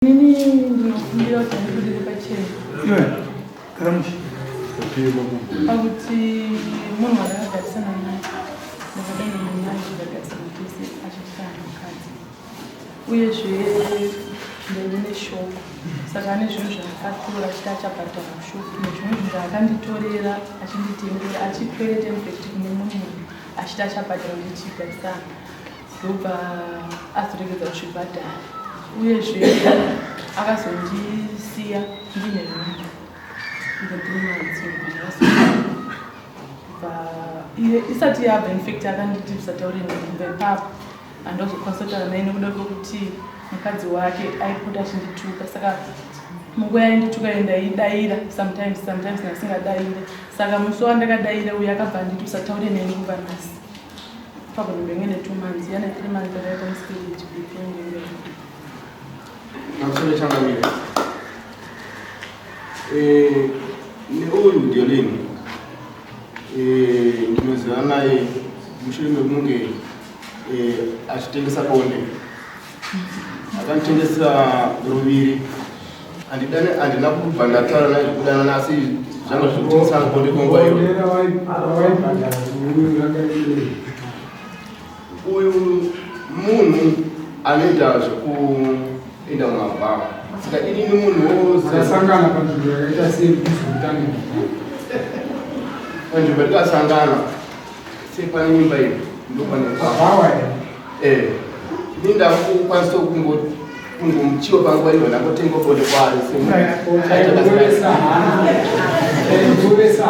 Inini ndinokumbira kuti ndibudire pachena. Iwe, gara mushe. Pakuti munhu wandakagarisana naye, ndakadanana naye, tikagarisana tese, achiti ane mukadzi. Uyezve ndaive neshoko, saka ane zvinhu zvaakatora achiti achabhadhara kushopu, nezvimwe zvinhu zvaakanditorera achinditengera, achikwereta infact kune mumwe munhu achiti achabhadhara kuti tichigarisana, ndobva azoregedza kuzvibhadhara. Uyezve akazondisiya ndine nhumbu the 3 months. Bva iye isati yabva, infact akanditi tisataure nhumbu ipapo. Handazokwanisa kutaura naye nekuda kwekuti mukadzi wake aipota achindituka, saka munguva yaindituka iyo ndaidaira sometimes, sometimes ndasingadaire. Saka musi wandakadaira uyo akabva anditi, "Usataure neni kubva nhasi." Pagona ndenge ne2 months, yana 3 months akaita miscarriage BP yangu. Pamusoro, changamire. Neuyu Delin ndinoziva naye mushure mekunge achitengesa bonde. Akanditengesa ruviri. Handina kubva ndataura naye zvekudanana, asi zvanga zvekutengesana bonde kwenguva iyo. Bonde rawaibhadhara uyu rakaitei? Uyu munhu anoita zvekuenda mumabhawa, saka inini munhu Makasangana panzvimbo yakaita sei kuzotanga? Panzvimbo tikasangana sepane imba iyo, ndopane bhawa. Bhawa here? Eh, ini ndakukwanisa kungomuchiwa panguva iyo, ndangotenga bonde kwaari. Chaigoresa hana, chaigoresa.